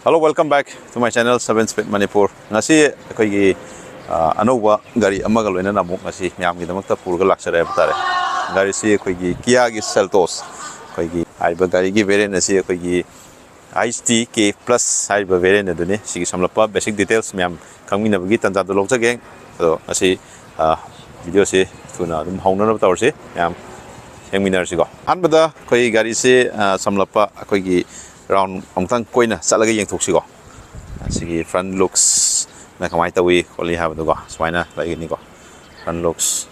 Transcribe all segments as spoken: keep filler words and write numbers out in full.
Hello, welcome back to my channel, Seven Speed Manipur. ꯉꯁꯤ ꯑꯩꯈꯣꯏꯒꯤ ꯑ, ꯑꯅꯧꯕ ꯒꯥꯔꯤ ꯑꯃꯒ ꯂꯣꯏꯅꯅ ꯑꯃꯨꯛ ꯉꯁꯤ ꯃꯌꯥꯝꯒꯤꯗꯃꯛꯇ ꯄꯨꯔꯒ ꯂꯥꯛꯆꯔꯦ ꯍꯥꯏꯕ ꯇꯥꯔꯦ꯫ ꯒꯥꯔꯤꯁꯤ ꯑꯩꯈꯣꯏꯒꯤ ꯀꯤꯌꯥꯒꯤ ꯁꯦꯜꯇꯣꯁ, ꯑꯩꯈꯣꯏꯒꯤ ꯍꯥꯏꯔꯤꯕ ꯒꯥꯔꯤꯒꯤ ꯚꯦꯔꯤꯌꯦꯟ ꯑꯁꯤ ꯑꯩꯈꯣꯏꯒꯤ ꯑꯩꯆ ꯇꯤ ꯀꯦ ꯄ꯭ꯂꯁ ꯍꯥꯏꯔꯤꯕ ꯚꯦꯔꯤꯌꯦꯟ ꯑꯗꯨꯅꯤ꯫ ꯁꯤꯒꯤ ꯁꯝꯂꯞꯄ ꯕꯦꯁꯤꯛ ꯗꯤꯇꯦꯜꯁ ꯃꯌꯥꯝ ꯈꯪꯃꯤꯟꯅꯕꯒꯤ ꯇꯥꯟꯖꯥꯗꯨ ꯂꯧꯖꯒꯦ꯫ ꯑꯗꯣ ꯉꯁꯤ ꯑ, ꯚꯤꯗꯤꯑꯣꯁꯤ ꯊꯨꯅ ꯑꯗꯨꯝ ꯍꯧꯅꯅꯕ ꯇꯧꯔꯁꯤ꯫ ꯃꯌꯥꯝ ꯌꯦꯡꯃꯤꯟꯅꯔꯁꯤꯀꯣ꯫ ꯑꯍꯥꯟꯕꯗ ꯑꯩꯈꯣꯏ ꯒꯥꯔꯤꯁꯤ ꯑ, ꯁꯝꯂꯞꯄ ꯑꯩꯈꯣꯏꯒꯤ ꯔꯥꯎꯟ ꯑꯃꯨꯛꯇꯪ ꯀꯣꯏꯅ ꯆꯠꯂꯒ ꯌꯦꯡꯊꯣꯛꯁꯤꯀꯣ꯫ ꯁꯤꯒꯤ ꯐ꯭ꯔꯟ ꯂꯨꯛꯁꯅ ꯀꯃꯥꯏꯅ ꯇꯧꯏ ꯈꯣꯠꯂꯤ ꯍꯥꯏꯕꯗꯨꯀꯣ, ꯁꯨꯃꯥꯏꯅ ꯂꯩꯒꯅꯤꯀꯣ꯫ From looks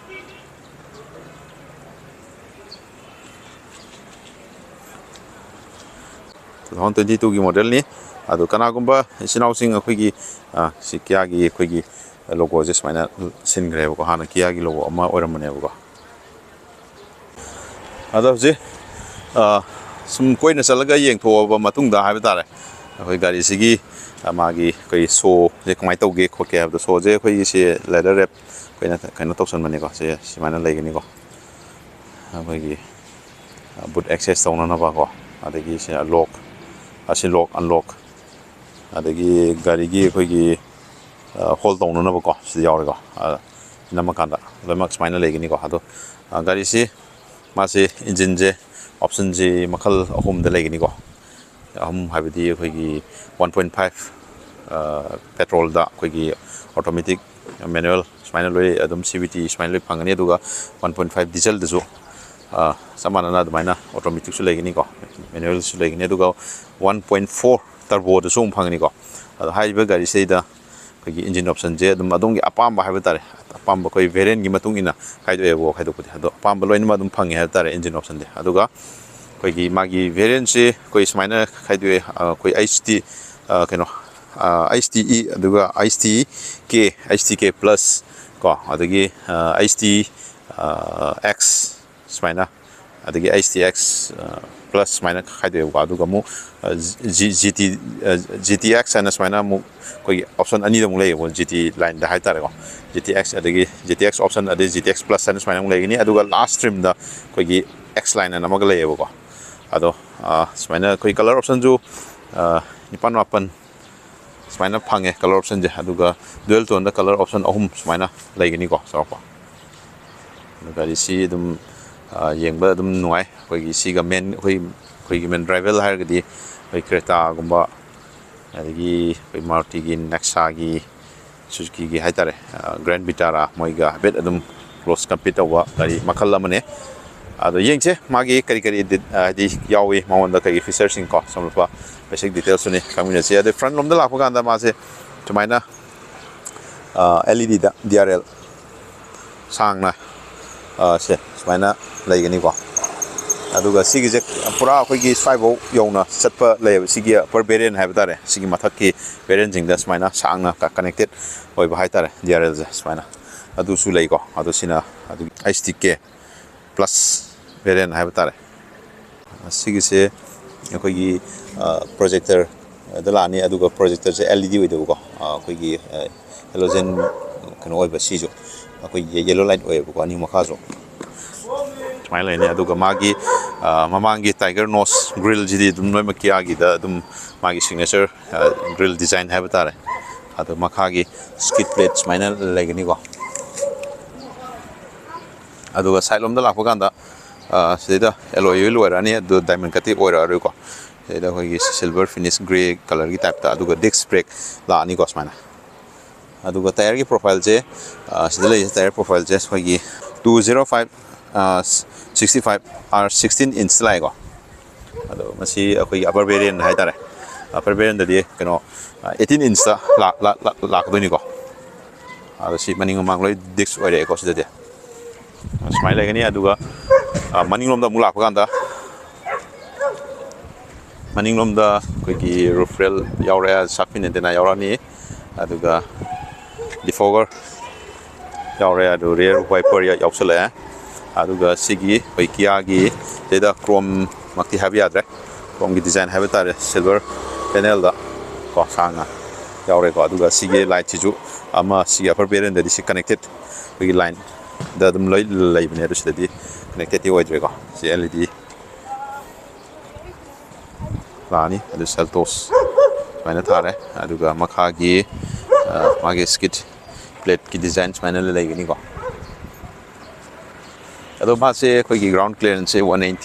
two thousand twenty ꯇꯨꯒꯤ ꯃꯣꯗꯦꯜꯅꯤ꯫ ꯑꯗꯣ ꯀꯅꯥꯒꯨꯝꯕ ꯏꯆꯤꯟ ꯏꯅꯥꯎꯁꯤꯡ ꯑꯩꯈꯣꯏꯒꯤ ꯑ, ꯁꯤ ꯀꯤꯌꯥꯒꯤ ꯑꯩꯈꯣꯏꯒꯤ ꯂꯣꯒꯣꯁꯦ ꯁꯨꯃꯥꯏꯅ ꯁꯤꯟꯈ꯭ꯔꯦꯕꯀꯣ꯫ ꯍꯥꯟꯅ ꯀꯤꯌꯥꯒꯤ ꯂꯣꯒꯣ ꯑꯃ ꯑꯣꯏꯔꯝꯕꯅꯦꯕꯀꯣ꯫ ꯑꯗꯣ ꯍꯧꯖꯤꯛ ꯑ, ꯁꯨꯝ ꯀꯣꯏꯅ ꯆꯠꯂꯒ ꯌꯦꯡꯊꯣꯛꯑꯕ ꯃꯇꯨꯡꯗ ꯍꯥꯏꯕ ꯇꯥꯔꯦ, ꯑꯩꯈꯣꯏ ꯒꯥꯔꯤꯁꯤꯒꯤ ꯑ, ꯃꯥꯒꯤ ꯑꯩꯈꯣꯏ ꯁꯣꯁꯦ ꯀꯃꯥꯏꯅ ꯇꯧꯒꯦ ꯈꯣꯠꯀꯦ ꯍꯥꯏꯕꯗꯣ꯫ ꯁꯣꯁꯦ ꯑꯩꯈꯣꯏꯒꯤ ꯁꯤ ꯂꯦꯗꯔ ꯔꯦꯞ ꯑꯩꯈꯣꯏꯅ ꯀꯩꯅꯣ ꯇꯧꯁꯟꯕꯅꯤꯀꯣ꯫ ꯁꯦ ꯁꯨꯃꯥꯏꯅ ꯂꯩꯒꯅꯤꯀꯣ꯫ ꯑꯩꯈꯣꯏꯒꯤ ꯕꯨꯠ ꯑꯦꯛꯁꯦꯁ ꯇꯧꯅꯅꯕꯀꯣ꯫ ꯑꯗꯒꯤ ꯁꯤ ꯂꯣꯛ, ꯑꯁꯤ ꯂꯣꯛ ꯑꯟꯂꯣꯛ, ꯑꯗꯒꯤ ꯒꯥꯔꯤꯒꯤ ꯑꯩꯈꯣꯏꯒꯤ ꯍꯣꯜ ꯇꯧꯅꯅꯕꯀꯣ, ꯁꯤꯗ ꯌꯥꯎꯔꯦꯀꯣ꯫ ꯑ, ꯅꯝꯃꯀꯥꯟꯗ ꯂꯣꯏꯅꯃꯛ ꯁꯨꯃꯥꯏꯅ ꯂꯩꯒꯅꯤꯀꯣ꯫ ꯑꯗꯣ ꯑ, ꯒꯥꯔꯤꯁꯤ ꯃꯥꯁꯤ ꯏꯟꯖꯤꯟꯁꯦ ꯑꯣꯞꯁꯟꯁꯤ ꯃꯈꯜ ꯑꯍꯨꯝꯗ ꯂꯩꯒꯅꯤꯀꯣ꯫ ꯑꯍꯨꯝ ꯍꯥꯏꯕꯗꯤ ꯑꯩꯈꯣꯏꯒꯤ ꯋꯥꯟ ꯄꯣꯏꯟ ꯐꯥꯏꯚ ꯄꯦꯇ꯭ꯔꯣꯜꯗ ꯑꯩꯈꯣꯏꯒꯤ ꯑꯣꯇꯣꯃꯦꯇꯤꯛ, ꯃꯦꯅꯨꯋꯦꯜ ꯁꯨꯃꯥꯏꯅ ꯂꯣꯏ ꯑꯗꯨꯝ ꯁꯤ ꯚꯤ ꯇꯤ ꯁꯨꯃꯥꯏꯅ ꯂꯣꯏ ꯐꯪꯒꯅꯤ꯫ ꯑꯗꯨꯒ ꯋꯥꯟ ꯄꯣꯏꯟ ꯐꯥꯏꯚ ꯗꯤꯖꯜꯗꯁꯨ ꯑ, ꯆꯞ ꯃꯥꯟꯅꯅ ꯑꯗꯨꯃꯥꯏꯅ ꯑꯣꯇꯣꯃꯦꯇꯤꯛꯁꯨ ꯂꯩꯒꯅꯤꯀꯣ, ꯃꯦꯅꯨꯋꯦꯜꯁꯨ ꯂꯩꯒꯅꯤ꯫ ꯑꯗꯨꯒ ꯋꯥꯟ ꯄꯣꯏꯟ ꯐꯣꯔ ꯇꯔꯕꯣꯗꯁꯨ ꯑꯃꯨꯛ ꯐꯪꯒꯅꯤꯀꯣ꯫ ꯑꯗꯣ ꯍꯥꯏꯔꯤꯕ ꯒꯥꯔꯤꯁꯤꯗ ꯑꯩꯈꯣꯏꯒꯤ ꯏꯟꯖꯤꯟ ꯑꯣꯞꯁꯟꯁꯦ ꯑꯗꯨꯝ ꯑꯗꯣꯝꯒꯤ ꯑꯄꯥꯝꯕ ꯍꯥꯏꯕ ꯇꯥꯔꯦ, ꯑꯄꯥꯝꯕ ꯑꯩꯈꯣꯏ ꯚꯦꯔꯤꯌꯦꯟꯒꯤ ꯃꯇꯨꯡ ꯏꯟꯅ ꯈꯥꯏꯗꯣꯛꯑꯦꯕꯀꯣ꯫ ꯈꯥꯏꯗꯣꯛꯄꯗꯤ ꯑꯗꯣ ꯑꯄꯥꯝꯕ ꯂꯣꯏꯅꯃꯛ ꯑꯗꯨꯝ ꯐꯪꯉꯦ ꯍꯥꯏꯕ ꯇꯥꯔꯦ ꯏꯟꯖꯤꯟ ꯑꯣꯞꯁꯟꯗꯤ꯫ ꯑꯗꯨꯒ ꯑꯩꯈꯣꯏꯒꯤ ꯃꯥꯒꯤ ꯚꯦꯔꯤꯌꯦꯟꯁꯤ ꯑꯩꯈꯣꯏ ꯁꯨꯃꯥꯏꯅ ꯈꯥꯏꯗꯣꯛꯑꯦ꯫ ꯑ, ꯑꯩꯈꯣꯏ ꯑꯩꯆ ꯇꯤ, ꯑ, ꯀꯩꯅꯣ, ꯑ, ꯑꯩꯆ ꯇꯤ ꯏ, ꯑꯗꯨꯒ ꯑꯩꯆ ꯇꯤ ꯀꯦ, ꯑꯩꯆ ꯇꯤ ꯀꯦ ꯄ꯭ꯂꯁ ꯀꯣ, ꯑꯗꯒꯤ ꯑ, ꯑꯩꯆ ꯇꯤ ꯑꯦꯛꯁ ꯁꯨꯃꯥꯏꯅ, ꯑꯗꯒꯤ ꯑꯩꯆ ꯇꯤ ꯑꯦꯛꯁ ꯄ꯭ꯂꯁ ꯁꯨꯃꯥꯏꯅ ꯈꯥꯏꯗꯣꯛꯑꯦꯕꯀꯣ꯫ ꯑꯗꯨꯒ ꯑꯃꯨꯛ G G T, G T X ꯍꯥꯏꯅ ꯁꯨꯃꯥꯏꯅ ꯑꯃꯨꯛ ꯑꯩꯈꯣꯏꯒꯤ ꯑꯣꯞꯁꯟ ꯑꯅꯤꯗ ꯑꯃꯨꯛ ꯂꯩꯌꯦꯕꯀꯣ, ꯖꯤ ꯇꯤ ꯂꯥꯏꯟꯗ ꯍꯥꯏꯇꯥꯔꯦꯀꯣ꯫ ꯖꯤ ꯇꯤ ꯑꯦꯛꯁ, ꯑꯗꯒꯤ ꯖꯤ ꯇꯤ ꯑꯦꯛꯁ ꯑꯣꯞꯁꯟ, ꯑꯗꯩ ꯖꯤ ꯇꯤ ꯑꯦꯛꯁ ꯄ꯭ꯂꯁ ꯍꯥꯏꯅ ꯁꯨꯃꯥꯏꯅ ꯑꯃꯨꯛ ꯂꯩꯒꯅꯤ꯫ ꯑꯗꯨꯒ ꯂꯥꯁ ꯇ꯭ꯔꯤꯝꯗ ꯑꯩꯈꯣꯏꯒꯤ ꯑꯦꯛꯁ ꯂꯥꯏꯟ ꯍꯥꯏꯅ ꯑꯃꯒ ꯂꯩꯌꯦꯕꯀꯣ꯫ ꯑꯗꯣ ꯑ, ꯁꯨꯃꯥꯏꯅ ꯑꯩꯈꯣꯏ ꯀꯂꯔ ꯑꯣꯞꯁꯟꯁꯨ ꯅꯤꯄꯥꯜ ꯃꯥꯄꯜ ꯁꯨꯃꯥꯏꯅ ꯐꯪꯉꯦ color option ꯁꯦ꯫ ꯑꯗꯨꯒ dual tone ꯗ color option ꯑꯍꯨꯝ ꯁꯨꯃꯥꯏꯅ ꯂꯩꯒꯅꯤꯀꯣ, ꯆꯥꯎꯔꯥꯛꯄ꯫ ꯑꯗꯨ ꯒꯥꯔꯤꯁꯤ ꯑꯗꯨꯝ ꯌꯦꯡꯕ ꯑꯗꯨꯝ ꯅꯨꯡꯉꯥꯏ꯫ ꯑꯩꯈꯣꯏꯒꯤ ꯁꯤꯒ main ꯑꯩꯈꯣꯏ ꯑꯩꯈꯣꯏꯒꯤ main rival ꯍꯥꯏꯔꯒꯗꯤ ꯑꯩꯈꯣꯏ Creta ꯒꯨꯝꯕ, ꯑꯗꯒꯤ ꯑꯩꯈꯣꯏ Maruti ꯒꯤ Nexa ꯒꯤ, Suzuki ꯒꯤ ꯍꯥꯏꯇꯥꯔꯦ, Grand Vitara, ꯃꯣꯏꯒ ꯍꯥꯏꯐꯦꯠ ꯑꯗꯨꯝ close compete ꯇꯧꯕ ꯒꯥꯔꯤ ꯃꯈꯜ ꯑꯃꯅꯦ꯫ ꯑꯗꯣ ꯌꯦꯡꯁꯦ ꯃꯥꯒꯤ ꯀꯔꯤ ꯀꯔꯤ ꯍꯥꯏꯗꯤ ꯌꯥꯎꯏ ꯃꯉꯣꯟꯗ, ꯀꯩꯒꯤ feature ꯁꯤꯡꯀꯣ, ꯁꯝꯂꯞꯄ basic details ꯇꯨꯅꯤ ꯈꯪꯃꯤꯟꯅꯁꯤ꯫ ꯑꯗꯩ front ꯂꯣꯝꯗ ꯂꯥꯛꯄ ꯀꯥꯟꯗ ꯃꯥꯁꯦ ꯁꯨꯃꯥꯏꯅ L E D ꯗ D R L ꯁꯥꯡꯅ ꯁꯦ ꯁꯨꯃꯥꯏꯅ ꯂꯩꯒꯅꯤꯀꯣ꯫ ꯑꯗꯨꯒ ꯁꯤꯒꯤꯁꯦ ꯄꯨꯔꯥ ꯑꯩꯈꯣꯏꯒꯤ ꯁ꯭ꯋꯥꯏꯐꯥꯎ ꯌꯧꯅ ꯆꯠꯄ ꯂꯩꯌꯦꯕ, ꯁꯤꯒꯤ upper variant ꯍꯥꯏꯕ ꯇꯥꯔꯦ, ꯁꯤꯒꯤ ꯃꯊꯛꯀꯤ variant ꯁꯤꯡꯗ ꯁꯨꯃꯥꯏꯅ ꯁꯥꯡꯅ connected ꯑꯣꯏꯕ ꯍꯥꯏꯇꯥꯔꯦ, D R L ꯁꯦ ꯁꯨꯃꯥꯏꯅ꯫ ꯑꯗꯨꯁꯨ ꯂꯩꯀꯣ꯫ ꯑꯗꯨ ꯁꯤꯅ ꯑꯗꯨꯒꯤ H T K plus variant ꯍꯥꯏꯕ ꯇꯥꯔꯦ꯫ ꯁꯤꯒꯤꯁꯦ ꯑꯩꯈꯣꯏꯒꯤ projector ꯗ ꯂꯥꯛꯑꯅꯤ꯫ ꯑꯗꯨꯒ projector ꯁꯦ L E D ꯑꯣꯏꯗꯣꯏꯕꯀꯣ꯫ ꯑꯩꯈꯣꯏꯒꯤ halogen ꯀꯩꯅꯣ ꯑꯣꯏꯕ ꯁꯤꯁꯨ ꯑꯩꯈꯣꯏꯒꯤ yellow light ꯑꯣꯏꯌꯦꯕꯀꯣ, ꯑꯅꯤ ꯃꯈꯥꯁꯨ꯫ ꯁꯨꯃꯥꯏꯅ ꯂꯩꯅꯤ꯫ ꯑꯗꯨꯒ ꯃꯥꯒꯤ ꯃꯃꯥꯡꯒꯤ Tiger nose grille ꯁꯤꯗꯤ ꯑꯗꯨꯝ ꯂꯣꯏꯅꯃꯛ Kia ꯒꯤꯗ ꯑꯗꯨꯝ ꯃꯥꯒꯤ signature grille design ꯍꯥꯏꯕ ꯇꯥꯔꯦ꯫ ꯑꯗꯣ ꯃꯈꯥꯒꯤ skid plate ꯁꯨꯃꯥꯏꯅ ꯂꯩꯒꯅꯤꯀꯣ꯫ ꯑꯗꯨꯒ side ꯂꯣꯝꯗ ꯂꯥꯛꯄ ꯀꯥꯟꯗ ꯁꯤꯗꯩꯗ alloy wheel ꯑꯣꯏꯔꯛꯑꯅꯤ, ꯑꯗꯨ diamond ꯀꯠꯇꯤ ꯑꯣꯏꯔꯛꯑꯔꯣꯏꯀꯣ꯫ ꯁꯤꯗꯩꯗ ꯑꯩꯈꯣꯏꯒꯤ silver finish grey color ꯒꯤ type ꯇ, ꯑꯗꯨꯒ disc brake ꯂꯥꯛꯑꯅꯤꯀꯣ ꯁꯨꯃꯥꯏꯅ꯫ ꯑꯗꯨꯒ tyre ꯒꯤ profile ꯁꯦ, ꯁꯤꯗ ꯂꯩꯔꯤꯁꯦ tyre profile ꯁꯦ ꯑꯩꯈꯣꯏꯒꯤ two zero five sixty five R sixteen inch ꯂꯥꯛꯑꯦꯀꯣ꯫ ꯑꯗꯣ ꯃꯁꯤ ꯑꯩꯈꯣꯏꯒꯤ upper variant ꯍꯥꯏꯇꯥꯔꯦ꯫ Upper variant ꯗꯗꯤ ꯀꯩꯅꯣ eighteen inch ꯇ ꯂꯥꯛꯀꯗꯣꯏꯅꯤꯀꯣ꯫ ꯑꯗꯣ ꯁꯤ ꯃꯅꯤꯡ ꯃꯃꯥꯡ ꯂꯣꯏ disc ꯑꯣꯏꯔꯛꯑꯦꯀꯣ ꯁꯤꯗꯗꯤ꯫ ꯁꯨꯃꯥꯏꯅ ꯂꯩꯒꯅꯤ꯫ ꯑꯗꯨꯒ ꯃꯅꯤꯡꯂꯣꯝꯗ ꯑꯃꯨꯛ ꯂꯥꯛꯄ ꯀꯥꯟꯗ, ꯃꯅꯤꯡꯂꯣꯝꯗ ꯑꯩꯈꯣꯏꯒꯤ roof rail ꯌꯥꯎꯔꯦ, shark fin antenna ꯌꯥꯎꯔꯛꯑꯅꯤ꯫ ꯑꯗꯨꯒ defogger ꯌꯥꯎꯔꯦ, ꯑꯗꯨ rear wiper ꯌꯥꯎꯁꯜꯂꯛꯑꯦ꯫ ꯑꯗꯨꯒ ꯁꯤꯒꯤ ꯑꯩꯈꯣꯏ Kia ꯒꯤ ꯁꯤꯗ chrome ꯃꯛꯇꯤ ꯍꯥꯏꯕ ꯌꯥꯗ꯭ꯔꯦ, chrome ꯒꯤ design ꯍꯥꯏꯕ ꯇꯥꯔꯦ, silver panel ꯗ ꯀꯣ ꯁꯥꯡꯅ ꯌꯥꯎꯔꯦꯀꯣ꯫ ꯑꯗꯨꯒ ꯁꯤꯒꯤ light ꯁꯤꯁꯨ ꯑꯃ ꯁꯤꯒꯤ upper variant ꯗꯗꯤ ꯁꯤ connected ꯑꯩꯈꯣꯏꯒꯤ line ꯗ ꯑꯗꯨꯝ ꯂꯣꯏ ꯂꯩꯕꯅꯦ, ꯑꯗꯨ ꯁꯤꯗꯗꯤ connected ꯇꯤ ꯑꯣꯏꯗ꯭ꯔꯦꯀꯣ꯫ ꯁꯤ L E D ꯂꯥꯛꯑꯅꯤ꯫ ꯑꯗꯨ ꯁꯦꯜꯇꯣꯁ ꯁꯨꯃꯥꯏꯅ ꯊꯥꯔꯦ꯫ ꯑꯗꯨꯒ ꯃꯈꯥꯒꯤ ꯃꯥꯒꯤ ꯁ꯭ꯀꯤꯠ ꯄ꯭ꯂꯦꯠꯀꯤ ꯗꯤꯖꯥꯏꯟ ꯁꯨꯃꯥꯏꯅ ꯂꯩꯒꯅꯤꯀꯣ꯫ ꯑꯗꯣ ꯃꯥꯁꯦ ꯑꯩꯈꯣꯏꯒꯤ ꯒ꯭ꯔꯥꯎꯟ ꯀ꯭ꯂꯤꯌꯔꯦꯟꯁꯁꯦ ꯋꯥꯟ ꯑꯦꯝ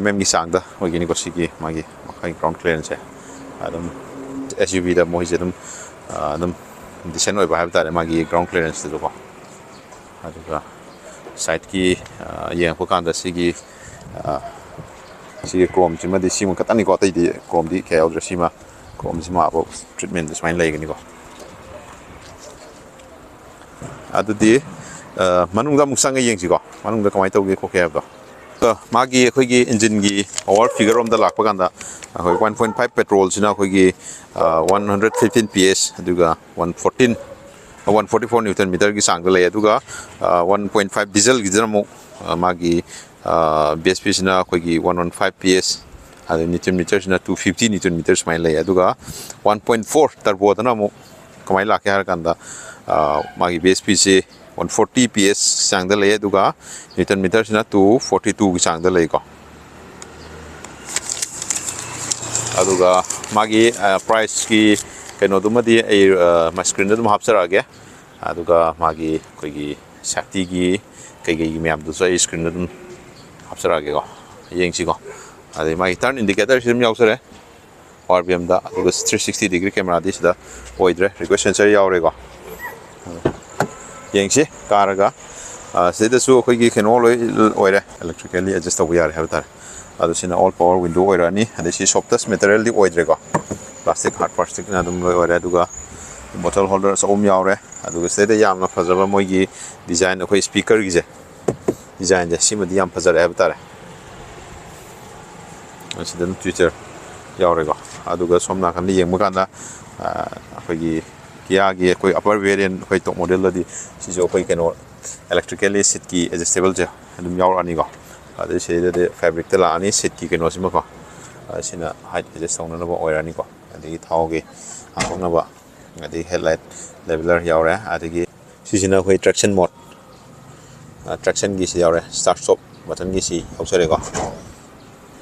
ꯑꯦꯝꯒꯤ ꯆꯥꯡꯗ ꯑꯣꯏꯒꯅꯤꯀꯣ꯫ ꯁꯤꯒꯤ ꯃꯥꯒꯤ ꯃꯈꯥꯒꯤ ꯒ꯭ꯔꯥꯎꯟ ꯀ꯭ꯂꯤꯌꯔꯦꯟꯁꯁꯦ ꯑꯗꯨꯝ ꯑꯦꯁ ꯌꯨ ꯚꯤꯗ ꯃꯣꯏꯁꯦ ꯑꯗꯨꯝ ꯑꯗꯨꯝ ꯗꯤꯁꯦꯟ ꯑꯣꯏꯕ ꯍꯥꯏꯕ ꯇꯥꯔꯦ, ꯃꯥꯒꯤ ꯒ꯭ꯔꯥꯎꯟ ꯀ꯭ꯂꯤꯌꯔꯦꯟꯁꯇꯁꯨꯀꯣ꯫ ꯑꯗꯨꯒ ꯁꯥꯏꯠꯀꯤ ꯌꯦꯡꯉꯛꯄ ꯀꯥꯟꯗ ꯁꯤꯒꯤ ꯁꯤꯒꯤ ꯀ꯭ꯔꯣꯝꯁꯤꯃꯗꯤ ꯁꯤꯃ ꯈꯛꯇꯅꯤꯀꯣ, ꯑꯇꯩꯗꯤ ꯀ꯭ꯔꯣꯝꯗꯤ ꯀꯌꯥ ꯌꯥꯎꯗ꯭ꯔꯦ꯫ ꯁꯤꯃ ꯀ꯭ꯔꯣꯝꯁꯤꯃ ꯇ꯭ꯔꯤꯠꯃꯦꯟꯗꯤ ꯁꯨꯃꯥꯏꯅ ꯂꯩꯒꯅꯤꯀꯣ꯫ ꯑꯗꯨꯗꯤ ꯃꯅꯨꯡꯗ ꯑꯃꯨꯛ ꯆꯪꯉ ꯌꯦꯡꯁꯤꯀꯣ, ꯃꯅꯨꯡꯗ ꯀꯃꯥꯏꯅ ꯇꯧꯒꯦ ꯈꯣꯠꯀꯦ ꯍꯥꯏꯕꯗꯣ꯫ ꯃꯥꯒꯤ ꯑꯩꯈꯣꯏꯒꯤ ꯏꯟꯖꯤꯟꯒꯤ ꯄꯋꯥꯔ ꯐꯤꯒꯔ ꯔꯣꯝꯗ ꯂꯥꯛꯄ ꯀꯥꯟꯗ ꯑꯩꯈꯣꯏ ꯋꯥꯟ ꯄꯣꯏꯟ ꯐꯥꯏꯚ ꯄꯦꯇ꯭ꯔꯣꯜꯁꯤꯅ ꯑꯩꯈꯣꯏꯒꯤ one hundred fifteen P S, ꯑꯗꯨꯒ one fourteen one forty four newton ꯃꯤꯇꯔꯒꯤ ꯆꯥꯡꯗ ꯂꯩ꯫ ꯑꯗꯨꯒ ꯋꯥꯟ ꯄꯣꯏꯟ ꯐꯥꯏꯚ ꯗꯤꯖꯜꯒꯤꯗꯨꯅ ꯑꯃꯨꯛ ꯃꯥꯒꯤ ꯕꯤ ꯑꯦꯁ ꯄꯤꯁꯤꯅ ꯑꯩꯈꯣꯏꯒꯤ one one five P S, ꯑꯗꯩ ꯅ꯭ꯌꯨꯇꯟ ꯃꯤꯇꯔꯁꯤꯅ ꯇꯨ ꯐꯤꯐꯇꯤ ꯅ꯭ꯌꯨꯇꯟ ꯃꯤꯇꯔ ꯁꯨꯃꯥꯏꯅ ꯂꯩ꯫ ꯑꯗꯨꯒ ꯋꯥꯟ ꯄꯣꯏꯟ ꯐꯣꯔ ꯇꯔꯕꯣꯗꯅ ꯑꯃꯨꯛ ꯀꯃꯥꯏꯅ ꯂꯥꯛꯀꯦ ꯍꯥꯏꯔ ꯀꯥꯟꯗ ꯃꯥꯒꯤ ꯕꯤ ꯑꯦꯁ ꯄꯤꯁꯤ ꯋꯥꯟ ꯐꯣꯔꯇꯤ ꯄꯤ ꯑꯦꯁ ꯆꯥꯡꯗ ꯂꯩ꯫ ꯑꯗꯨꯒ ꯅ꯭ꯌꯨꯇꯟ ꯃꯤꯇꯔꯁꯤꯅ ꯇꯨ ꯐꯣꯔꯇꯤ ꯇꯨꯒꯤ ꯆꯥꯡꯗ ꯂꯩꯀꯣ꯫ ꯑꯗꯨꯒ ꯃꯥꯒꯤ ꯄ꯭ꯔꯥꯏꯁꯀꯤ ꯀꯩꯅꯣꯗꯨꯃꯗꯤ ꯑꯩ ꯃꯥꯏ ꯁ꯭ꯀ꯭ꯔꯤꯟꯗ ꯑꯗꯨꯝ ꯍꯥꯞꯆꯔꯛꯑꯒꯦ꯫ ꯑꯗꯨꯒ ꯃꯥꯒꯤ ꯑꯩꯈꯣꯏꯒꯤ ꯁꯦꯐꯇꯤꯒꯤ ꯀꯩꯀꯩꯒꯤ ꯃꯌꯥꯝꯗꯨꯁꯨ ꯑꯩ ꯁ꯭ꯀ꯭ꯔꯤꯟꯗ ꯑꯗꯨꯝ ꯍꯥꯞꯆꯔꯛꯑꯒꯦꯀꯣ, ꯌꯦꯡꯁꯤꯀꯣ꯫ ꯑꯗꯩ ꯃꯥꯒꯤ ꯇꯔꯟ ꯏꯟꯗꯤꯀꯦꯇꯔꯁꯤ ꯑꯗꯨꯝ ꯌꯥꯎꯖꯔꯦ ꯑꯥꯔ ꯕꯤ ꯑꯦꯝꯗ꯫ ꯑꯗꯨꯒ ꯊ꯭ꯔꯤ ꯁꯤꯛꯁꯇꯤ ꯗꯤꯒ꯭ꯔꯤ ꯀꯦꯃꯦꯔꯥꯗꯤ ꯁꯤꯗ ꯑꯣꯏꯗ꯭ꯔꯦ, ꯔꯤꯀ꯭ꯋꯦꯁ ꯁꯦꯟꯁꯔ ꯌꯥꯎꯔꯦꯀꯣ꯫ ꯌꯦꯡꯁꯤ ꯀꯥꯔꯒ ꯁꯤꯗꯁꯨ ꯑꯩꯈꯣꯏꯒꯤ ꯀꯩꯅꯣ ꯂꯣꯏ ꯑꯣꯏꯔꯦ, ꯏꯂꯦꯛꯇ꯭ꯔꯤꯀꯦꯜꯂꯤ ꯑꯦꯗꯖꯁ ꯇꯧꯕ ꯌꯥꯔꯦ ꯍꯥꯏꯕ ꯇꯥꯔꯦ꯫ ꯑꯗꯨ ꯁꯤꯅ ꯑꯣꯜ ꯄꯋꯥꯔ ꯋꯤꯟꯗꯣ ꯑꯣꯏꯔꯛꯑꯅꯤ꯫ ꯑꯗꯩ ꯁꯤ ꯁꯣꯐꯇꯁ ꯃꯦꯇꯔꯤꯌꯦꯜꯗꯤ ꯑꯣꯏꯗ꯭ꯔꯦꯀꯣ, ꯄ꯭ꯂꯥꯁꯇꯤꯛ, ꯍꯥꯔꯠ ꯄ꯭ꯂꯥꯁꯇꯤꯛꯅ ꯑꯗꯨꯝ ꯂꯣꯏ ꯑꯣꯏꯔꯦ꯫ ꯑꯗꯨꯒ ꯕꯣꯇꯜ ꯍꯣꯜꯗꯔ ꯑꯍꯨꯝ ꯌꯥꯎꯔꯦ꯫ ꯑꯗꯨꯒ ꯁꯤꯗꯩꯗ ꯌꯥꯝꯅ ꯐꯖꯕ ꯃꯣꯏꯒꯤ ꯗꯤꯖꯥꯏꯟ, ꯑꯩꯈꯣꯏ ꯁ꯭ꯄꯤꯀꯔꯒꯤꯁꯦ, ꯗꯤꯖꯥꯏꯟꯁꯦ ꯁꯤꯃꯗꯤ ꯌꯥꯝ ꯐꯖꯔꯦ ꯍꯥꯏꯕ ꯇꯥꯔꯦ꯫ ꯑꯁꯤꯗꯅ ꯇ꯭ꯋꯤꯇꯔ ꯌꯥꯎꯔꯦꯀꯣ꯫ ꯑꯗꯨꯒ ꯁꯣꯝ ꯅꯥꯀꯟꯗ ꯌꯦꯡꯕ ꯀꯥꯟꯗ ꯑꯩꯈꯣꯏꯒꯤ ꯀꯤꯌꯥꯒꯤ ꯑꯩꯈꯣꯏ ꯑꯞꯄꯔ ꯚꯦꯔꯤꯌꯟ, ꯑꯩꯈꯣꯏ ꯇꯣꯞ ꯃꯣꯗꯦꯜꯗꯗꯤ ꯁꯤꯁꯨ ꯑꯩꯈꯣꯏ ꯀꯩꯅꯣ ꯏꯂꯦꯛꯇ꯭ꯔꯤꯀꯦꯜꯂꯤ ꯁꯤꯠꯀꯤ ꯑꯦꯗꯖꯁꯇꯦꯕꯜꯁꯦ ꯑꯗꯨꯝ ꯌꯥꯎꯔꯛꯑꯅꯤꯀꯣ꯫ ꯑꯗꯩ ꯁꯤꯗꯩꯗꯗꯤ ꯐꯦꯕ꯭ꯔꯤꯛꯇ ꯂꯥꯛꯑꯅꯤ, ꯁꯤꯠꯀꯤ ꯀꯩꯅꯣꯁꯤꯃꯀꯣ꯫ ꯁꯤꯅ ꯍꯥꯏꯠ ꯑꯦꯗꯖꯁ ꯇꯧꯅꯅꯕ ꯑꯣꯏꯔꯅꯤꯀꯣ꯫ ꯑꯗꯒꯤ ꯊꯥꯎꯒꯤ ꯍꯥꯞꯄꯛꯅꯕ, ꯑꯗꯒꯤ ꯍꯦꯠꯂꯥꯏꯠ ꯂꯦꯕꯦꯂꯔ ꯌꯥꯎꯔꯦ꯫ ꯑꯗꯒꯤ ꯁꯤꯁꯤꯅ ꯑꯩꯈꯣꯏ ꯇ꯭ꯔꯦꯛꯁꯟ ꯃꯣꯠ, ꯇ꯭ꯔꯦꯛꯁꯟꯒꯤꯁꯤ ꯌꯥꯎꯔꯦ, ꯁ꯭ꯇꯥꯔꯠ ꯁ꯭ꯇꯣꯞ ꯕꯇꯟꯒꯤꯁꯤ ꯌꯥꯎꯖꯔꯦꯀꯣ꯫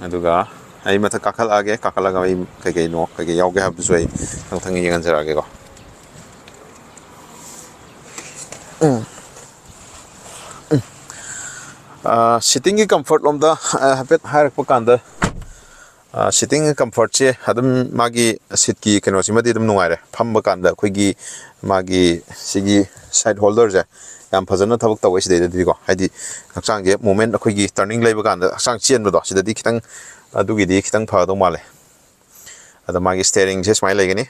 ꯑꯗꯨꯒ ꯑꯩ ꯃꯊꯛ ꯀꯥꯈꯠꯂꯛꯑꯒꯦ꯫ ꯀꯥꯈꯠꯂꯒ ꯑꯩ ꯀꯩ ꯀꯩꯅꯣ, ꯀꯩ ꯀꯩ ꯌꯥꯎꯒꯦ ꯍꯥꯏꯕꯗꯨꯁꯨ ꯑꯩ ꯃꯊꯪ ꯃꯊꯪ ꯌꯦꯡꯍꯟꯖꯔꯛꯑꯒꯦꯀꯣ꯫ ꯎꯝ꯫ ꯎꯝ꯫ ꯑꯥ, ꯁꯤꯠꯇꯤꯡꯒꯤ ꯀꯝꯐꯔꯠ ꯂꯣꯝꯗ, ꯑꯥ, ꯍꯥꯏꯐꯦꯠ ꯍꯥꯏꯔꯛꯄ ꯀꯥꯟꯗ, ꯑꯥ, ꯁꯤꯠꯇꯤꯡ ꯀꯝꯐꯔꯠꯁꯦ ꯑꯗꯨꯝ ꯃꯥꯒꯤ ꯁꯤꯠꯀꯤ ꯀꯩꯅꯣꯁꯤꯃꯗꯤ ꯑꯗꯨꯝ ꯅꯨꯡꯉꯥꯏꯔꯦ꯫ ꯐꯝꯕ ꯀꯥꯟꯗ ꯑꯩꯈꯣꯏꯒꯤ ꯃꯥꯒꯤ ꯁꯤꯒꯤ ꯁꯥꯏꯠ ꯍꯣꯜꯗꯔꯁꯦ ꯌꯥꯝ ꯐꯖꯅ ꯊꯕꯛ ꯇꯧꯋꯦ ꯁꯤꯗꯩꯗꯗꯤꯀꯣ꯫ ꯍꯥꯏꯗꯤ ꯍꯛꯆꯥꯡꯁꯦ ꯃꯨꯞꯃꯦꯟ, ꯑꯩꯈꯣꯏꯒꯤ ꯇꯔꯅꯤꯡ ꯂꯩꯕ ꯀꯥꯟꯗ ꯍꯛꯆꯥꯡ ꯆꯦꯟꯕꯗꯣ, ꯁꯤꯗꯗꯤ ꯈꯤꯇꯪ, ꯑꯗꯨꯒꯤꯗꯤ ꯈꯤꯇꯪ ꯐꯒꯗꯧ ꯃꯥꯜꯂꯦ꯫ ꯑꯗ ꯃꯥꯒꯤ ꯁ꯭ꯇꯦꯔꯤꯡꯁꯦ ꯁꯨꯃꯥꯏꯅ ꯂꯩꯒꯅꯤ꯫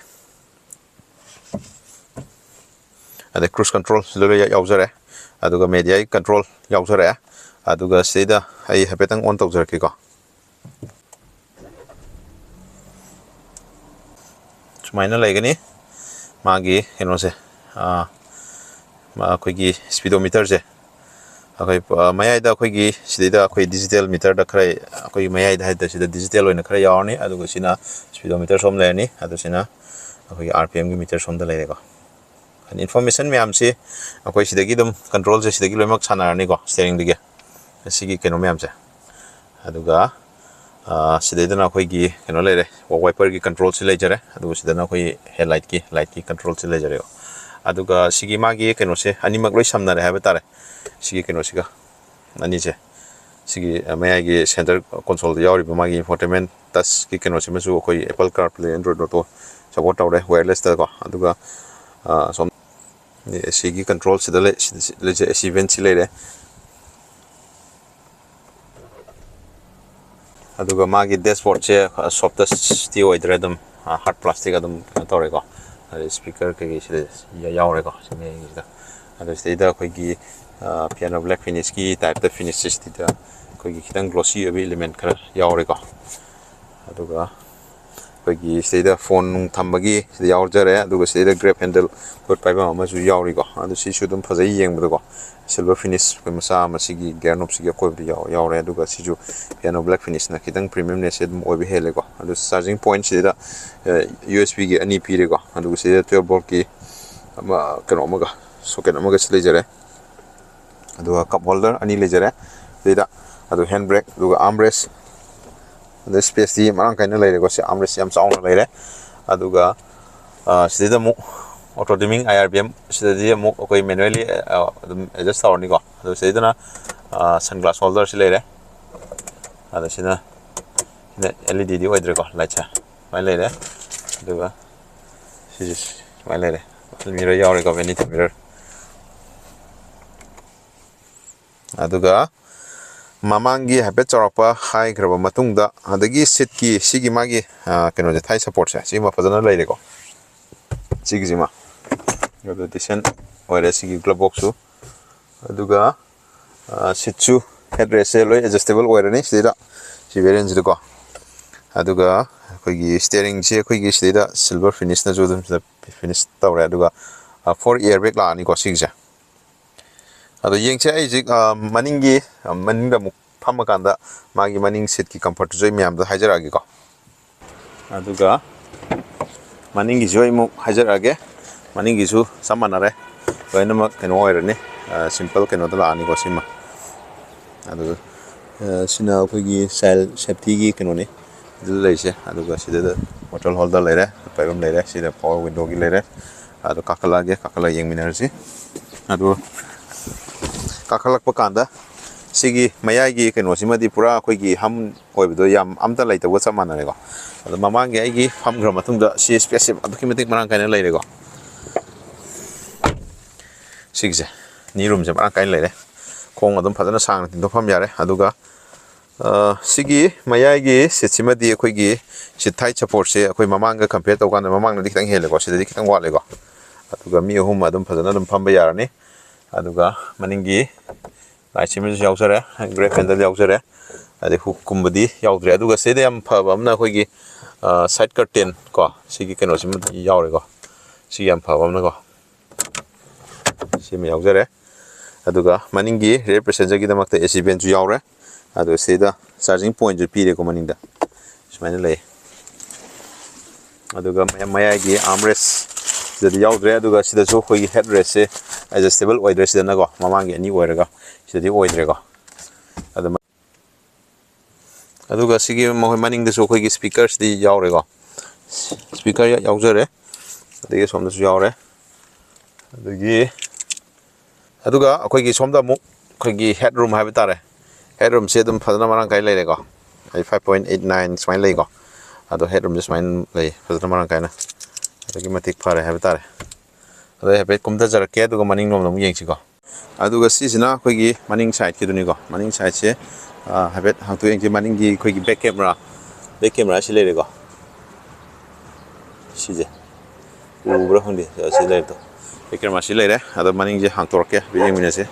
ꯑꯗꯩ ꯀ꯭ꯔꯨꯖ ꯀꯟꯇ꯭ꯔꯣꯜ ꯂꯣꯏ ꯌꯥꯎꯖꯔꯦ꯫ ꯑꯗꯨꯒ ꯃꯦꯗꯤꯌꯥꯒꯤ ꯀꯟꯇ꯭ꯔꯣꯜ ꯌꯥꯎꯖꯔꯛꯑꯦ꯫ ꯑꯗꯨꯒ ꯁꯤꯗꯩꯗ ꯑꯩ ꯍꯥꯏꯐꯦꯠꯇꯪ ꯑꯣꯟ ꯇꯧꯖꯔꯛꯀꯦꯀꯣ꯫ ꯁꯨꯃꯥꯏꯅ ꯂꯩꯒꯅꯤ ꯃꯥꯒꯤ ꯀꯩꯅꯣꯁꯦ, ꯑꯥ, ꯃꯥ-, ꯑꯩꯈꯣꯏꯒꯤ ꯁ꯭ꯄꯤꯗꯣꯃꯤꯇꯔꯁꯦ꯫ ꯑꯩꯈꯣꯏ, ꯑ, ꯃꯌꯥꯏꯗ ꯑꯩꯈꯣꯏꯒꯤ ꯁꯤꯗꯩꯗ ꯑꯩꯈꯣꯏ ꯗꯤꯖꯤꯇꯦꯜ ꯃꯤꯇꯔꯗ ꯈꯔ, ꯑꯩꯈꯣꯏꯒꯤ ꯃꯌꯥꯏꯗ ꯍꯥꯏꯇꯥꯔꯦ, ꯁꯤꯗ ꯗꯤꯖꯤꯇꯦꯜ ꯑꯣꯏꯅ ꯈꯔ ꯌꯥꯎꯔꯅꯤ꯫ ꯑꯗꯨꯒ ꯁꯤꯅ ꯁ꯭ꯄꯤꯗꯣꯃꯤꯇꯔ ꯁꯣꯝ ꯂꯩꯔꯅꯤ, ꯑꯗꯨ ꯁꯤꯅ ꯑꯩꯈꯣꯏꯒꯤ ꯑꯥꯔ ꯄꯤ ꯑꯦꯝꯒꯤ ꯃꯤꯇꯔ ꯁꯣꯝꯗ ꯂꯩꯔꯦꯀꯣ꯫ ꯏꯟꯐꯣꯔꯃꯦꯁꯟ ꯃꯌꯥꯝꯁꯤ ꯑꯩꯈꯣꯏ ꯁꯤꯗꯒꯤ ꯑꯗꯨꯝ, ꯀꯟꯇ꯭ꯔꯣꯜꯁꯦ ꯁꯤꯗꯒꯤ ꯂꯣꯏꯅꯃꯛ ꯁꯥꯟꯅꯔꯅꯤꯀꯣ, ꯁ꯭ꯇꯦꯔꯤꯡꯗꯒꯤ꯫ ꯑꯁꯤꯒꯤ ꯀꯩꯅꯣ ꯃꯌꯥꯝꯁꯦ꯫ ꯑꯗꯨꯒ, ꯑ, ꯁꯤꯗꯩꯗꯅ ꯑꯩꯈꯣꯏꯒꯤ ꯀꯩꯅꯣ ꯂꯩꯔꯦ, ꯋꯥꯏꯄꯔꯒꯤ ꯀꯟꯇ꯭ꯔꯣꯜꯁꯤ ꯂꯩꯖꯔꯦ꯫ ꯑꯗꯨꯒ ꯁꯤꯗꯅ ꯑꯩꯈꯣꯏꯒꯤ ꯍꯦꯠꯂꯥꯏꯠꯀꯤ, ꯂꯥꯏꯠꯀꯤ ꯀꯟꯇ꯭ꯔꯣꯜꯁꯤ ꯂꯩꯖꯔꯦꯀꯣ꯫ ꯑꯗꯨꯒ ꯁꯤꯒꯤ ꯃꯥꯒꯤ ꯀꯩꯅꯣꯁꯦ ꯑꯅꯤꯃꯛ ꯂꯣꯏ ꯁꯝꯅꯔꯦ ꯍꯥꯏꯕ ꯇꯥꯔꯦ, ꯁꯤꯒꯤ ꯀꯩꯅꯣꯁꯤꯒ꯫ ꯑꯅꯤꯁꯦ, ꯁꯤꯒꯤ ꯃꯌꯥꯏꯒꯤ ꯁꯦꯟꯇꯔ ꯀꯣꯟꯁꯣꯜꯗ ꯌꯥꯎꯔꯤꯕ ꯃꯥꯒꯤ ꯏꯟꯐꯣꯇꯦꯟꯃꯦꯟ ꯇꯁꯀꯤ ꯀꯩꯅꯣꯁꯤꯃꯁꯨ ꯑꯩꯈꯣꯏ Apple CarPlay, Android Auto support ꯇꯧꯔꯦ ꯋꯥꯌꯔꯂꯦꯁꯇꯀꯣ꯫ ꯑꯗꯨꯒ, ꯑ, ꯁꯣꯝ ꯑꯦ ꯁꯤꯒꯤ ꯀꯟꯇ꯭ꯔꯣꯜ ꯁꯤꯗ ꯂꯩ, ꯁꯤꯗ, ꯁꯤ ꯂꯩꯖꯩ, ꯑꯦ ꯁꯤ ꯚꯦꯟꯁꯤ ꯂꯩꯔꯦ꯫ ꯑꯗꯨꯒ ꯃꯥꯒꯤ ꯗꯦꯁꯕꯣꯔꯗꯁꯦ ꯁꯣꯐ ꯇꯁꯇꯤ ꯑꯣꯏꯗ꯭ꯔꯦ, ꯑꯗꯨꯝ ꯍꯥꯔꯗ ꯄ꯭ꯂꯥꯁꯇꯤꯛ ꯑꯗꯨꯝ ꯀꯩꯅꯣ ꯇꯧꯔꯦꯀꯣ꯫ ꯑꯗꯩ ꯁ꯭ꯄꯤꯀꯔ ꯀꯩꯀꯩ ꯁꯤꯗ ꯌꯥꯎꯔꯦꯀꯣ, ꯁꯤ ꯃꯌꯥꯏꯁꯤꯗ꯫ ꯑꯗꯨ ꯁꯤꯗꯩꯗ ꯑꯩꯈꯣꯏꯒꯤ, ꯑ, ꯄꯤꯌꯥꯅꯣ ꯕ꯭ꯂꯦꯛ ꯐꯤꯅꯤꯁꯀꯤ ꯇꯥꯏꯞꯇ ꯐꯤꯅꯤꯁꯁꯦ ꯁꯤꯗ ꯑꯩꯈꯣꯏꯒꯤ ꯈꯤꯇꯪ ꯒ꯭ꯂꯣꯁꯤ ꯑꯣꯏꯕ ꯏꯂꯤꯃꯦꯟ ꯈꯔ ꯌꯥꯎꯔꯦꯀꯣ꯫ ꯑꯗꯨꯒ ꯑꯩꯈꯣꯏꯒꯤ ꯁꯤꯗꯩꯗ ꯐꯣꯟ ꯅꯨꯡ ꯊꯝꯕꯒꯤ ꯁꯤꯗ ꯌꯥꯎꯖꯔꯦ꯫ ꯑꯗꯨꯒ ꯁꯤꯗꯩꯗ ꯒ꯭ꯔꯦꯞ ꯍꯦꯟꯗꯜ ꯈꯨꯠ ꯄꯥꯏꯐꯝ ꯑꯃꯁꯨ ꯌꯥꯎꯔꯤꯀꯣ꯫ ꯑꯗꯨ ꯁꯤꯁꯨ ꯑꯗꯨꯝ ꯐꯖꯩ ꯌꯦꯡꯕꯗꯀꯣ꯫ ꯁꯤꯜꯚꯔ ꯐꯤꯅꯤꯁ ꯑꯩꯈꯣꯏ ꯃꯆꯥ ꯑꯃ ꯁꯤꯒꯤ ꯒꯤꯌꯔ ꯅꯣꯞꯁꯤꯒꯤ ꯑꯀꯣꯏꯕꯗ ꯌꯥꯎ-, ꯌꯥꯎꯔꯦ꯫ ꯑꯗꯨꯒ ꯁꯤꯁꯨ ꯄꯤꯌꯥꯅꯣ ꯕ꯭ꯂꯦꯛ ꯐꯤꯅꯤꯁꯅ ꯈꯤꯇꯪ ꯄ꯭ꯔꯤꯃꯤꯌꯝꯅꯦꯁꯁꯦ ꯑꯗꯨꯝ ꯑꯣꯏꯕ ꯍꯦꯜꯂꯦꯀꯣ꯫ ꯑꯗꯨ ꯆꯥꯔꯖꯤꯡ ꯄꯣꯏꯟꯠꯁꯤꯗ, ꯑ, ꯌꯨ ꯑꯦꯁ ꯕꯤꯒꯤ ꯑꯅꯤ ꯄꯤꯔꯦꯀꯣ꯫ ꯑꯗꯨꯒ ꯁꯤꯗ ꯇ꯭ꯋꯦꯜꯐ ꯚꯣꯜꯠꯀꯤ ꯑꯃ, ꯀꯩꯅꯣ ꯑꯃꯒ, ꯁꯣꯀꯦꯠ ꯑꯃꯒ ꯁꯤ ꯂꯩꯖꯔꯦ꯫ ꯑꯗꯨꯒ ꯀꯞ ꯍꯣꯜꯗꯔ ꯑꯅꯤ ꯂꯩꯖꯔꯦ ꯁꯤꯗ꯫ ꯑꯗꯨ ꯍꯦꯟ ꯕ꯭ꯔꯦꯛ, ꯑꯗꯨꯒ ꯑꯥꯔꯝ ꯔꯦꯁ, ꯑꯗꯩ ꯏꯁꯄꯦꯁꯇꯤ ꯃꯔꯥꯡ ꯀꯥꯏꯅ ꯂꯩꯔꯦꯀꯣ꯫ ꯁꯤ ꯑꯥꯝꯔꯦꯁ ꯌꯥꯝ ꯆꯥꯎꯅ ꯂꯩꯔꯦ꯫ ꯑꯗꯨꯒ ꯁꯤꯗꯩꯗ ꯑꯃꯨꯛ ꯑꯣꯇꯣ ꯗꯤꯃꯤꯡ ꯑꯥꯏ ꯑꯥꯔ ꯕꯤ ꯑꯦꯝ, ꯁꯤꯗꯗꯤ ꯑꯃꯨꯛ ꯑꯩꯈꯣꯏ ꯃꯦꯅꯨꯋꯦꯂꯤ ꯑꯗꯨꯝ ꯑꯦꯗꯖꯁ ꯇꯧꯔꯅꯤꯀꯣ꯫ ꯑꯗꯨ ꯁꯤꯗꯩꯗꯅ ꯁꯟ ꯒ꯭ꯂꯥꯁ ꯍꯣꯜꯗꯔꯁꯤ ꯂꯩꯔꯦ꯫ ꯑꯗ ꯁꯤꯅ ꯁꯤꯅ ꯑꯦꯜ ꯏ ꯗꯤꯗꯤ ꯑꯣꯏꯗ꯭ꯔꯦꯀꯣ, ꯂꯥꯏꯠꯁꯦ ꯁꯨꯃꯥꯏꯅ ꯂꯩꯔꯦ꯫ ꯑꯗꯨꯒ ꯁꯤꯁꯦ ꯁꯨꯃꯥꯏꯅ ꯂꯩꯔꯦ꯫ ꯃꯤꯔꯔ ꯌꯥꯎꯔꯦꯀꯣ, ꯚꯦꯅꯤꯇꯤ ꯃꯤꯔꯔ꯫ ꯑꯗꯨꯒ ꯃꯃꯥꯡꯒꯤ ꯍꯥꯏꯐꯦꯠ ꯆꯥꯎꯔꯥꯛꯄ ꯍꯥꯏꯈ꯭ꯔꯕ ꯃꯇꯨꯡꯗ, ꯑꯗꯒꯤ ꯁꯤꯠꯀꯤ ꯁꯤꯒꯤ ꯃꯥꯒꯤ ꯀꯩꯅꯣꯁꯦ, ꯊꯥꯏ ꯁꯄꯣꯔꯠꯁꯦ ꯁꯤꯃ ꯐꯖꯅ ꯂꯩꯔꯦꯀꯣ꯫ ꯁꯤꯒꯤꯁꯤꯃ ꯑꯗꯨ ꯗꯤꯁꯦꯟ ꯑꯣꯏꯔꯦ꯫ ꯁꯤꯒꯤ ꯒ꯭ꯂꯞ ꯕꯣꯛꯁꯁꯨ꯫ ꯑꯗꯨꯒ ꯁꯤꯠꯁꯨ, ꯍꯦꯠ ꯔꯦꯁꯁꯦ ꯂꯣꯏ ꯑꯦꯗꯖꯁꯇꯦꯕꯜ ꯑꯣꯏꯔꯅꯤ ꯁꯤꯗꯩꯗ, ꯁꯤ ꯚꯦꯔꯤꯌꯟꯁꯤꯗꯀꯣ꯫ ꯑꯗꯨꯒ ꯑꯩꯈꯣꯏꯒꯤ ꯁ꯭ꯇꯤꯌꯔꯤꯡꯁꯦ ꯑꯩꯈꯣꯏꯒꯤ ꯁꯤꯗꯩꯗ ꯁꯤꯜꯚꯔ ꯐꯤꯅꯤꯁꯅꯁꯨ ꯑꯗꯨꯝ ꯁꯤꯗ ꯐꯤꯅꯤꯁ ꯇꯧꯔꯦ꯫ ꯑꯗꯨꯒ ꯐꯣꯔ ꯏꯌꯔ ꯕꯦꯒ ꯂꯥꯛꯑꯅꯤꯀꯣ ꯁꯤꯒꯤꯁꯦ꯫ ꯑꯗꯣ ꯌꯦꯡꯁꯦ, ꯑꯩ ꯍꯧꯖꯤꯛ ꯃꯅꯤꯡꯒꯤ, ꯃꯅꯤꯡꯗ ꯑꯃꯨꯛ ꯐꯝꯃꯀꯥꯟꯗ ꯃꯥꯒꯤ ꯃꯅꯤꯡ ꯁꯤꯠꯀꯤ ꯀꯝꯐꯔꯠꯇꯨꯁꯨ ꯑꯩ ꯃꯌꯥꯝꯗ ꯍꯥꯏꯖꯔꯛꯑꯒꯦꯀꯣ꯫ ꯑꯗꯨꯒ ꯃꯅꯤꯡꯒꯤꯁꯨ ꯑꯩ ꯑꯃꯨꯛ ꯍꯥꯏꯖꯔꯛꯑꯒꯦ꯫ ꯃꯅꯤꯡꯒꯤꯁꯨ ꯆꯞ ꯃꯥꯟꯅꯔꯦ, ꯂꯣꯏꯅꯃꯛ ꯀꯩꯅꯣ ꯑꯣꯏꯔꯅꯤ, ꯁꯤꯝꯄꯜ ꯀꯩꯅꯣꯗ ꯂꯥꯛꯑꯅꯤꯀꯣ ꯁꯤꯃ꯫ ꯑꯗꯨ ꯁꯤꯅ ꯑꯩꯈꯣꯏꯒꯤ ꯆꯥꯏꯜ ꯁꯦꯞꯇꯤꯒꯤ ꯀꯩꯅꯣꯅꯤ ꯑꯗꯨꯗ ꯂꯩꯔꯤꯁꯦ꯫ ꯑꯗꯨꯒ ꯁꯤꯗ ꯕꯣꯇꯜ ꯍꯣꯜꯗꯔ ꯂꯩꯔꯦ, ꯄꯥꯏꯐꯝ ꯂꯩꯔꯦ, ꯁꯤꯗ ꯄꯋꯥꯔ ꯋꯤꯟꯗꯣꯒꯤ ꯂꯩꯔꯦ꯫ ꯑꯗꯣ ꯀꯥꯈꯠꯂꯛꯑꯒꯦ, ꯀꯥꯈꯠꯂꯒ ꯌꯦꯡꯃꯤꯟꯅꯔꯁꯤ꯫ ꯑꯗꯣ ꯀꯥꯈꯠꯂꯛꯄ ꯀꯥꯟꯗ ꯁꯤꯒꯤ ꯃꯌꯥꯏꯒꯤ ꯀꯩꯅꯣꯁꯤꯃꯗꯤ ꯄꯨꯔꯥ ꯑꯩꯈꯣꯏꯒꯤ ꯍꯝ ꯑꯣꯏꯕꯗꯣ ꯌꯥꯝ ꯑꯝꯇ ꯂꯩꯇꯕꯒ ꯆꯞ ꯃꯥꯟꯅꯔꯦꯀꯣ꯫ ꯑꯗꯣ ꯃꯃꯥꯡꯒꯤ ꯑꯩꯒꯤ ꯐꯝꯈ꯭ꯔ ꯃꯇꯨꯡꯗ ꯁꯤ ꯏꯁꯄꯦꯁꯁꯦ ꯑꯗꯨꯛꯀꯤ ꯃꯇꯤꯛ ꯃꯔꯥꯡ ꯀꯥꯏꯅ ꯂꯩꯔꯦꯀꯣ꯫ ꯁꯤꯒꯤꯁꯦ ꯅꯤ ꯔꯨꯝꯁꯦ ꯃꯔꯥꯡ ꯀꯥꯏꯅ ꯂꯩꯔꯦ꯫ ꯈꯣꯡ ꯑꯗꯨꯝ ꯐꯖꯅ ꯁꯥꯡꯅ ꯇꯤꯡꯊꯣꯛꯐꯝ ꯌꯥꯔꯦ꯫ ꯑꯗꯨꯒ ꯁꯤꯒꯤ ꯃꯌꯥꯏꯒꯤ ꯁꯤꯠꯁꯤꯃꯗꯤ ꯑꯩꯈꯣꯏꯒꯤ ꯁꯤꯠ ꯊꯥꯏꯠ ꯁꯄꯣꯔꯠꯁꯦ ꯑꯩꯈꯣꯏ ꯃꯃꯥꯡꯒ ꯀꯝꯄꯤꯌꯔ ꯇꯧꯀꯥꯟꯗ ꯃꯃꯥꯡꯗꯗꯤ ꯈꯤꯇꯪ ꯍꯦꯜꯂꯦꯀꯣ, ꯁꯤꯗꯗꯤ ꯈꯤꯇꯪ ꯋꯥꯠꯂꯦꯀꯣ꯫ ꯑꯗꯨꯒ ꯃꯤ ꯑꯍꯨꯝ ꯑꯗꯨꯝ ꯐꯖꯅ ꯑꯗꯨꯝ ꯐꯝꯕ ꯌꯥꯔꯅꯤ꯫ ꯑꯗꯨꯒ ꯃꯅꯤꯡꯒꯤ ꯂꯥꯏꯠ ꯁꯤꯃꯁꯨ ꯌꯥꯎꯖꯔꯦ, ꯒ꯭ꯔꯦꯞ ꯍꯦꯟꯗꯜ ꯌꯥꯎꯖꯔꯦ꯫ ꯑꯗꯩ ꯍꯨꯛꯀꯨꯝꯕꯗꯤ ꯌꯥꯎꯗ꯭ꯔꯦ꯫ ꯑꯗꯨꯒ ꯁꯤꯗ ꯌꯥꯝ ꯐꯕ ꯑꯃꯅ ꯑꯩꯈꯣꯏꯒꯤ ꯁꯥꯏꯠ ꯀꯔꯇꯦꯟ ꯀꯣ, ꯁꯤꯒꯤ ꯀꯩꯅꯣꯁꯤꯃ ꯌꯥꯎꯔꯦꯀꯣ꯫ ꯁꯤ ꯌꯥꯝ ꯐꯕ ꯑꯃꯅꯀꯣ, ꯁꯤꯃ ꯌꯥꯎꯖꯔꯦ꯫ ꯑꯗꯨꯒ ꯃꯅꯤꯡꯒꯤ ꯔꯤꯌꯔ ꯄꯦꯁꯦꯟꯖꯔꯒꯤꯗꯃꯛꯇ ꯑꯦ ꯁꯤ ꯚꯦꯟꯁꯨ ꯌꯥꯎꯔꯦ꯫ ꯑꯗꯨꯒ ꯁꯤꯗ ꯆꯥꯔꯖꯤꯡ ꯄꯣꯏꯟꯠꯁꯨ ꯄꯤꯔꯦꯀꯣ ꯃꯅꯤꯡꯗ, ꯁꯨꯃꯥꯏꯅ ꯂꯩ꯫ ꯑꯗꯨꯒ ꯃꯌꯥꯝ ꯃꯌꯥꯏꯒꯤ ꯑꯥꯔꯝ ꯔꯦꯁꯁꯤꯗꯗꯤ ꯌꯥꯎꯗ꯭ꯔꯦ꯫ ꯑꯗꯨꯒ ꯁꯤꯗꯁꯨ ꯑꯩꯈꯣꯏꯒꯤ ꯍꯦꯠ ꯔꯦꯁꯁꯦ ꯑꯦꯗꯖꯁꯇꯦꯕꯜ ꯑꯣꯏꯗ꯭ꯔꯦ ꯁꯤꯗꯅꯀꯣ, ꯃꯃꯥꯡꯒꯤ ꯑꯅꯤ ꯑꯣꯏꯔꯒ ꯁꯤꯗꯗꯤ ꯑꯣꯏꯗ꯭ꯔꯦꯀꯣ꯫ ꯑꯗꯨ ꯑꯗꯨꯒ ꯁꯤꯒꯤ ꯃꯈꯣꯏ ꯃꯅꯤꯡꯗꯁꯨ ꯑꯩꯈꯣꯏꯒꯤ ꯁ꯭ꯄꯤꯀꯔꯁꯤꯗꯤ ꯌꯥꯎꯔꯦꯀꯣ꯫ ꯁ꯭ꯄꯤꯀꯔ ꯌꯥꯎꯖꯔꯦ꯫ ꯑꯗꯒꯤ ꯁꯣꯝꯗꯁꯨ ꯌꯥꯎꯔꯦ꯫ ꯑꯗꯒꯤ, ꯑꯗꯨꯒ ꯑꯩꯈꯣꯏꯒꯤ ꯁꯣꯝꯗ ꯑꯃꯨꯛ ꯑꯩꯈꯣꯏꯒꯤ ꯍꯦꯠ ꯔꯨꯝ ꯍꯥꯏꯕ ꯇꯥꯔꯦ꯫ ꯍꯦꯠ ꯔꯨꯝꯁꯦ ꯑꯗꯨꯝ ꯐꯖꯅ ꯃꯔꯥꯡ ꯀꯥꯏ ꯂꯩꯔꯦꯀꯣ꯫ ꯑꯩ five point eight nine ꯁꯨꯃꯥꯏꯅ ꯂꯩꯀꯣ꯫ ꯑꯗꯣ ꯍꯦꯠ ꯔꯨꯝꯁꯦ ꯁꯨꯃꯥꯏꯅ ꯂꯩ, ꯐꯖꯅ ꯃꯔꯥꯡ ꯀꯥꯏꯅ꯫ ꯑꯗꯨꯛꯀꯤ ꯃꯇꯤꯛ ꯐꯔꯦ ꯍꯥꯏꯕ ꯇꯥꯔꯦ꯫ ꯑꯗꯣ ꯑꯩ ꯍꯥꯏꯐꯦꯠ ꯀꯨꯝꯊꯖꯔꯛꯀꯦ, ꯑꯗꯨꯒ ꯃꯅꯤꯡꯂꯣꯝꯗ ꯑꯃꯨꯛ ꯌꯦꯡꯁꯤꯀꯣ꯫ ꯑꯗꯨꯒ ꯁꯤꯁꯤꯅ ꯑꯩꯈꯣꯏꯒꯤ ꯃꯅꯤꯡ ꯁꯥꯏꯠꯀꯤꯗꯨꯅꯤꯀꯣ꯫ ꯃꯅꯤꯡ ꯁꯥꯏꯠꯁꯦ, ꯑ, ꯍꯥꯏꯐꯦꯠ ꯍꯥꯡꯇꯣꯛ ꯌꯦꯡꯁꯤ꯫ ꯃꯅꯤꯡꯒꯤ ꯑꯩꯈꯣꯏꯒꯤ ꯕꯦꯛ ꯀꯦꯃꯦꯔꯥ, ꯕꯦꯛ ꯀꯦꯃꯦꯔꯥ ꯑꯁꯤ ꯂꯩꯔꯦꯀꯣ꯫ ꯁꯤꯁꯦ ꯎꯕ꯭ꯔꯥ ꯈꯪꯗꯦ, ꯑꯁꯤ ꯂꯩꯔꯦꯗꯣ꯫ ꯕꯦꯛ ꯀꯦꯃꯦꯔꯥ ꯑꯁꯤ ꯂꯩꯔꯦ꯫ ꯑꯗꯣ ꯃꯅꯤꯡꯁꯦ ꯍꯥꯡꯇꯣꯔꯛꯀꯦ, ꯍꯥꯏꯐꯦꯠ ꯌꯦꯡꯃꯤꯟꯅꯁꯤ꯫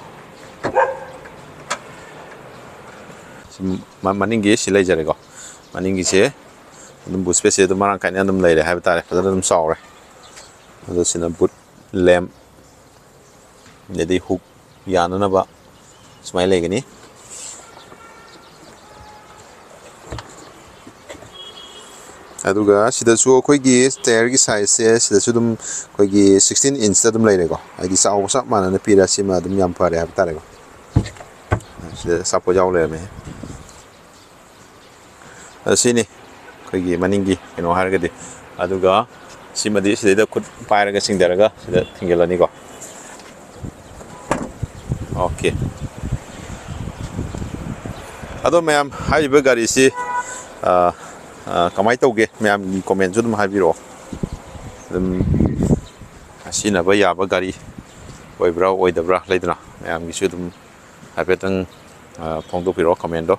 ꯁꯤ ꯃ-, ꯃꯅꯤꯡꯒꯤ ꯁꯤ ꯂꯩꯖꯔꯦꯀꯣ꯫ ꯃꯅꯤꯡꯒꯤꯁꯦ ꯑꯗꯨꯝ ꯕꯨꯠ ꯁ꯭ꯄꯦꯁꯁꯦ ꯑꯗꯨꯝ ꯃꯔꯥꯡ ꯀꯥꯏꯅ ꯑꯗꯨꯝ ꯂꯩꯔꯦ ꯍꯥꯏꯕ ꯇꯥꯔꯦ, ꯐꯖꯅ ꯑꯗꯨꯝ ꯆꯥꯎꯔꯦ꯫ ꯑꯗꯣ ꯁꯤꯅ ꯕꯨꯠ ꯂꯦꯝ, ꯑꯗꯩꯗꯤ ꯍꯨꯛ ꯌꯥꯅꯅꯕ ꯁꯨꯃꯥꯏꯅ ꯂꯩꯒꯅꯤ꯫ ꯑꯗꯨꯒ ꯁꯤꯗꯁꯨ ꯑꯩꯈꯣꯏꯒꯤ ꯇꯌꯔꯒꯤ ꯁꯥꯏꯖꯁꯦ ꯁꯤꯗꯁꯨ ꯑꯗꯨꯝ ꯑꯩꯈꯣꯏꯒꯤ sixteen inch ꯑꯗꯨꯝ ꯂꯩꯔꯦꯀꯣ, ꯍꯥꯏꯗꯤ ꯆꯥꯎꯕ ꯆꯞ ꯃꯥꯟꯅꯅ ꯄꯤꯔꯦ꯫ ꯁꯤꯃ ꯑꯗꯨꯝ ꯌꯥꯝ ꯐꯔꯦ ꯍꯥꯏꯕ ꯇꯥꯔꯦꯀꯣ꯫ ꯁꯤꯗ ꯑꯆꯥꯄꯣꯠ ꯌꯥꯎ ꯂꯩꯔꯝꯃꯦ꯫ ꯑ, ꯁꯤꯅꯤ ꯑꯩꯈꯣꯏꯒꯤ ꯃꯅꯤꯡꯒꯤ ꯀꯩꯅꯣ ꯍꯥꯏꯔꯒꯗꯤ꯫ ꯑꯗꯨꯒ ꯁꯤꯃꯗꯤ ꯁꯤꯗꯩꯗ ꯈꯨꯠ ꯄꯥꯏꯔꯒ ꯆꯤꯡꯊꯔꯒ ꯁꯤꯗ ꯊꯤꯡꯖꯤꯜꯂꯅꯤꯀꯣ꯫ ꯑꯣꯀꯦ꯫ ꯑꯗꯣ ꯃꯌꯥꯝ, ꯍꯥꯏꯔꯤꯕ ꯒꯥꯔꯤꯁꯤ, ꯑ, ꯑ, ꯀꯃꯥꯏꯅ ꯇꯧꯒꯦ? ꯃꯌꯥꯝꯒꯤ ꯀꯣꯃꯦꯟꯁꯨ ꯑꯗꯨꯝ ꯍꯥꯏꯕꯤꯔꯛꯑꯣ꯫ ꯑꯗꯨꯝ ꯁꯤꯖꯤꯟꯅꯕ ꯌꯥꯕ ꯒꯥꯔꯤ ꯑꯣꯏꯕ꯭ꯔꯥ ꯑꯣꯏꯗꯕ꯭ꯔꯥ ꯂꯩꯗꯅ, ꯃꯌꯥꯝꯒꯤꯁꯨ ꯑꯗꯨꯝ ꯍꯥꯏꯐꯦꯠꯇꯪ, ꯑ, ꯐꯣꯡꯗꯣꯛꯄꯤꯔꯛꯑꯣ ꯀꯣꯃꯦꯟꯗꯣ,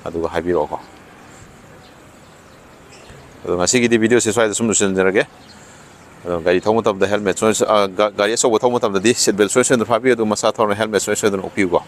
ꯑꯗꯨꯒ ꯍꯥꯏꯕꯤꯔꯛꯑꯣꯀꯣ꯫ ꯑꯗꯣ ꯉꯁꯤꯒꯤꯗꯤ ꯚꯤꯗꯤꯑꯣꯁꯦ ꯁ꯭ꯋꯥꯏꯗ ꯁꯨꯝ ꯂꯣꯏꯁꯤꯟꯖꯔꯒꯦ꯫ ꯑꯗꯣ ꯒꯥꯔꯤ ꯊꯧꯕ ꯃꯇꯝꯗ ꯍꯦꯜꯃꯦꯠ ꯁꯣꯏ-, ꯑ, ꯒꯥ-, ꯒꯥꯔꯤ ꯑꯆꯧꯕ ꯊꯧꯕ ꯃꯇꯝꯗꯗꯤ ꯁꯤꯠ ꯕꯦꯜ ꯁꯣꯏ ꯁꯣꯏꯗꯅ ꯐꯥꯕꯤꯌꯨ, ꯑꯗꯨꯒ ꯃꯁꯥ ꯊꯧꯔꯅ ꯍꯦꯜꯃꯦꯠ ꯁꯣꯏ ꯁꯣꯏꯗꯅ ꯎꯞꯄꯤꯌꯨꯀꯣ꯫